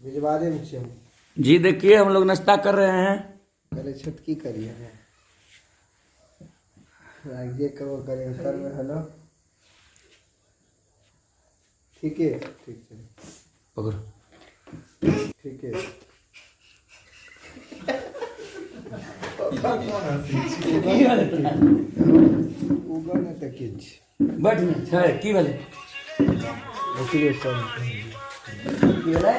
भिजवा देम छियै हम। जी देखिए हम लोग नाश्ता कर रहे हैं। करे छत की करिए जे कहो करे करबै। हेलो, ठीके, ठीक छै। पकड़ो। ठीके। की भेलै तोरा? उगल नहि तऽ किछु। बैठ ने छै, की भेलै? ओकरे सब। की भेलै?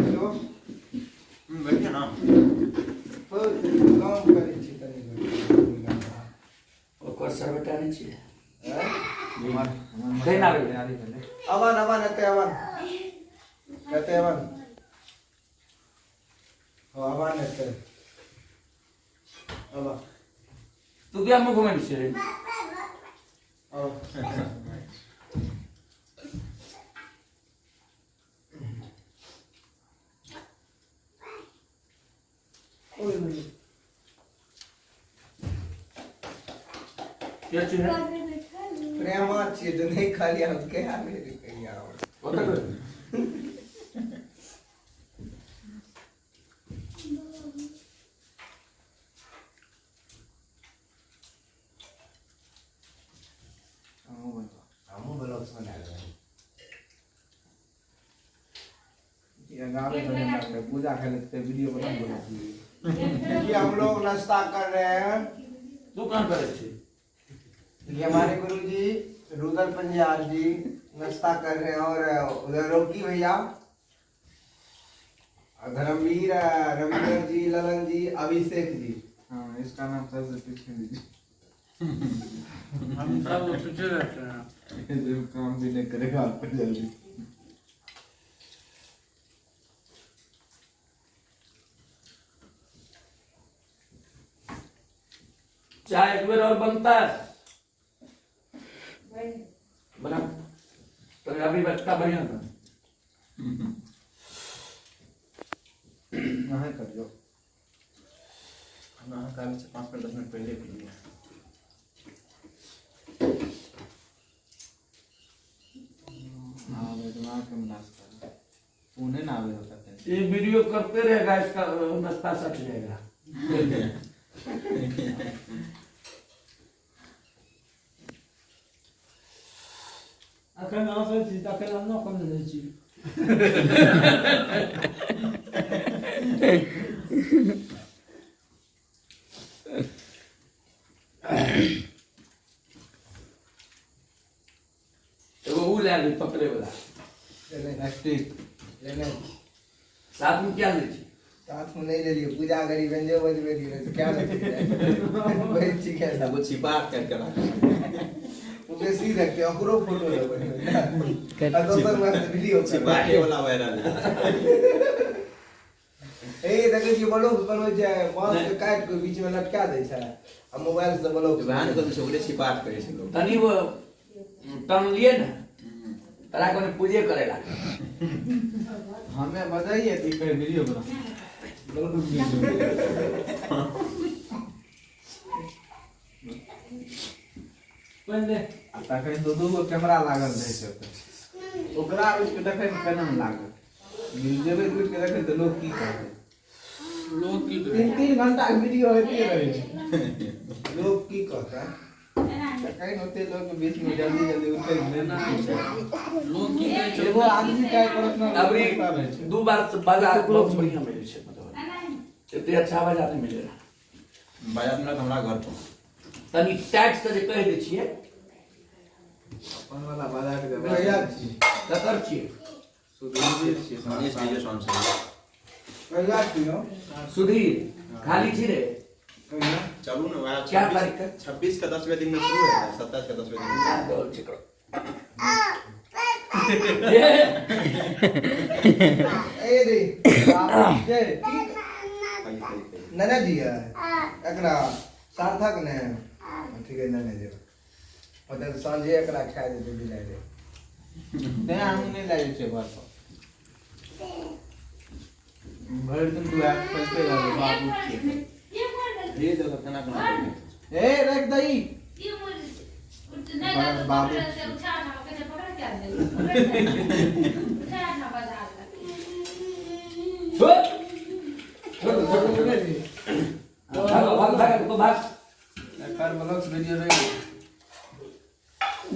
हेलो। बैठिए ना। हो, काम करै छी कनि। ओकर सर बेटा नहि छियै। आँय? केना भेलै? अवन अवन एते अवन, एते अवन हो, अवन एते अवन। तू किया मुँह घुमेने छियै? आओ। के छियै? प्रेमा छियै तऽ नहि खाली हम कया बेर कहिया। ओतऽ कर। हमहूँ ब्लॉग्स बना लेबै। पूजा कर लेते, वीडियो बना। देखिए, हम लोग नाश्ता कर रहे हैं। तू कहाँ करै छी? ये हमारे गुरुजी रुदल पंजाल जी नाश्ता कर रहे हैं और उधर रोकी भैया और धर्मवीर, रविंद्र जी, ललन जी, अभिषेक जी। हाँ, इसका नाम सबसे पीछे दीजिए। हम सब पीछे रहते हैं। जो काम भी नहीं करेगा आपको जल्दी। चाय एक बेर और बनता है, बना तो अभी बचता बढ़िया था। अहाँ करियौ। हम अहाँ कहले 5 मिनट 10 मिनट पहले पी लिया। हाँ, दिमाग में नाश्ता पुणे ना आवे होता है। ये वीडियो करते रहेगा, इसका नाश्ता सट जाएगा। अखन हँसै छी तखन हम कम दै छी। एगो ऊ लए ली पकड़े वाला। स्टिक। लेने। साथ में क्या लै छी? साथ में नहीं ले लियो, पूजा करी, व्यंजो बजबे रही तो क्या लेते वही ठीक है। एगो छिपा कर के राख। वो बेसी रखते ओकरो फोटो लेबै आ दोसर में से वीडियो। छिपा के वाला वायरल। ए, देखै छियै, ब्लॉग बनबै छै, बांस के काटि के बीच में लटका दै छै आ मोबाइल से ब्लॉग। वएह ने कहै छै, ओकरे छिपा के करै छै लोक। तनी वो टंगलिए ने तोरा कोनो पूजे करेला। हमें बताइए कि कहीं वीडियो बना। पहिले। आ तखन दू दू गो कैमरा लागल रहै छै ओतऽ। ओकरा उठि के देखै मे केना लागत? जेबै उठि के देखै तऽ लोक की कहतै? लोग की 3-3 घंटा के वीडियो होइते रहै छै। लोग की कहता? तखन ओते लोक के बीच में जल्दी जल्दी उठै के नहि छै। लोग की कहै छै? एगो आदमी काय करत ना। अबरी रहै छै। दू बार से बाजार बहुत बढ़िया मिले छै, मतलब एते अच्छा बाजार नहीं मिले रहा। बाजार मिलत हमरा घर पर। तनी टाइट से जे कहि दै छियै। अपन वाला बाजार के कहिया छी? ककर छियै? सुधीर छी। मनीष डीजे साउंड से। कहिया छी यौ? सुधीर खाली छी रे? कहिया? चलू ने वएह। क्या तारीख है? 26 का 10वें दिन में शुरू है, 27 का 10वें दिन में। दौड़ छै करो। ए रे जे की? कहिए, कहिए, कहिए। नैना जी है एकरा सार्थक ने, ठीक है, नैना जी ओतऽ साँझे एकरा खा जेतै बिलाइ रे। तें हम नहि लए जाइ छियै घर पर। भरि दिन तू आबि खेलते रहबै बाबू छियै। ये देखो, केना केना करिए। ए, राखि दही। बाबू। भाग भाग भाग भाग। एकर ब्लॉग्स वीडियो रही।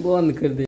बंद कर दे।